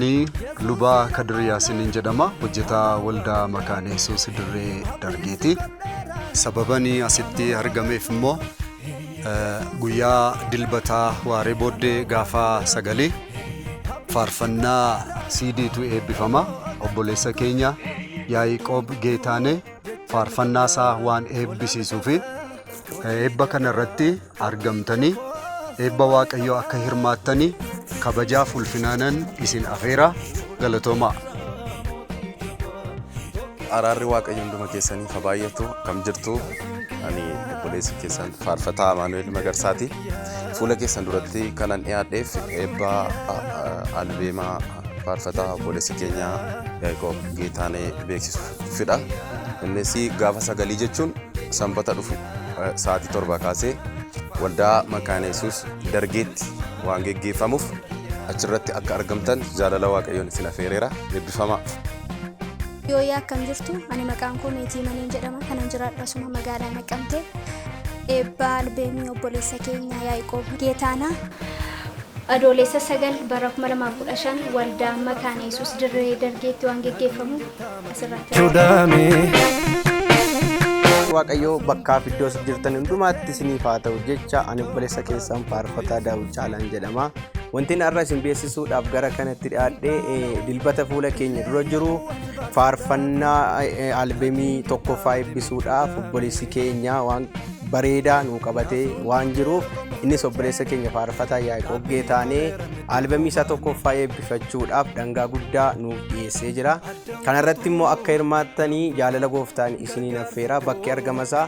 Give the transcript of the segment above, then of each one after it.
Ani Lubaa Kadir Yaasiniin jedhama. Hojjetaa Waldaa Makaana Yesuus Dirree Dargeeti. Sababani asitti argameef immoo guyyaa dilbataa waaree booddee gaafa sagalii faarfannaa siidiitu eebbifama. Obboleessa keenya Yaa'iqoob Geetaanee faarfannaa isaa waan eebbisiisuufi eebba kana irratti argamtanii eebba Waaqayyoo akka hirmaattanii kabajaaf ulfinaanan isin afeera. Galatoomaa. Araarri Waaqayyo hunduma keessaniif haa baay'atu. Akkam jirtu? Ani obboleessi keessan faarfataa Amaanu'el Magarsaati. Fuula keessan duratti kanan dhiyaadheef eebba albeemaa faarfataa obboleessa keenya Yaaqoob Geetaanee beeksisuufidha. Innis gaafa sagalii jechuun sanbata dhufu sa'aatii 7 kaasee waldaa Makaana Yesuus Dargeetti waan geggeeffamuuf achirratti akka argamtan jaalala Waaqayyoon isin afeereera. Eebbifamaa. Yooyyaa akkam jirtu? Ani maqaan koo Meetii Maniin jedhama. Kanan jiraadhu asuma magaalaa Naqqamtee. Eebba albeemii obboleessa keenya Yaaqoob Geetaanaa Adoolessa 9 bara 2015 waldaa Makaana Yesuus Dirree Dargeetti waan geggeeffamu asirratti Waaqayyoo bakkaaf iddoo isin jirtan hundumaatti isiniif haa ta'u jecha ani obboleessa keessan faarfataa Daawit Caalaan jedhama. Wanti har'a isin beeksisuudhaaf gara kanatti dhiyaadhe dilbata fuula keenya dura jiru faarfannaa albeemii tokkoffaa eebbisuudhaaf obboleessi keenya waan bareedaa nuu qabatee waan jiruuf innis obboleessa keenya faarfataa Yaaqoob Geetaanee albamii isaa tokkoffaa eebbifachuudhaaf dhangaa guddaa nuuf dhiyeessee jira. Kanarratti immoo akka hirmaattanii jaalala gooftaan isiniin affeera. Bakki argama isaa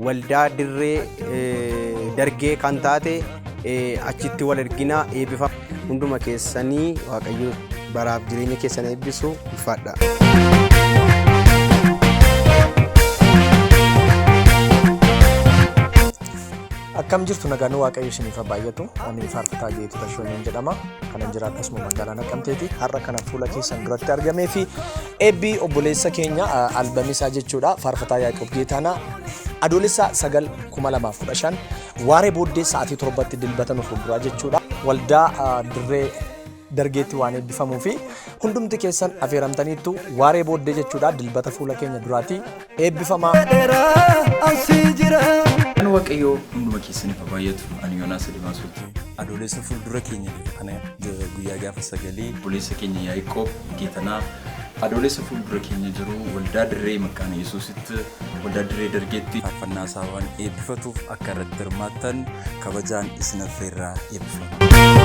waldaa dirree dargee kan taate achitti wal argina eebbifama. Hunduma keessanii Waaqayyo baraaf jireenya keessan eebbisu ulfaadha. Akkam jirtu nagaan Waaqayyo isiniif haa baay'atu. Ani faarfataa Geetuu Tashoomeen jedhama. Kanan jiraadhu asuma magaalaa Naqqamteeti. Har'a kanan fuula keessan duratti argamee fi eebbi obboleessa keenya albamii isaa jechuudha. Faarfataa Yaaqoob Geetaanaa Adoolessa 9 2015 waaree booddee sa'aatii 7tti dilbata nu fuulduraa jechuudha. Waldaa dirree dargeetti waan eebbifamuu fi hundumti keessan afeeramtaniittu waaree booddee jechuudha dilbata fuula keenya duraati eebbifamaa. Kan Waaqayyoo hunduma keessaniif haa baay'atu. Ani Yoonaas Adimaasuuti. Adoolessa fuuldura keenya jiru kana guyyaa gaafa sagalee Obboleessa keenya Yaaqoob Geetanaa Adoolessa fuuldura keenya jiru waldaa dirree Makkaana Yesuusitti waldaa dirree Dargeetti faarfannaa isaa waan eebbifatuuf akka irratti hirmaattan kabajaan isin affeerraa eebbifama.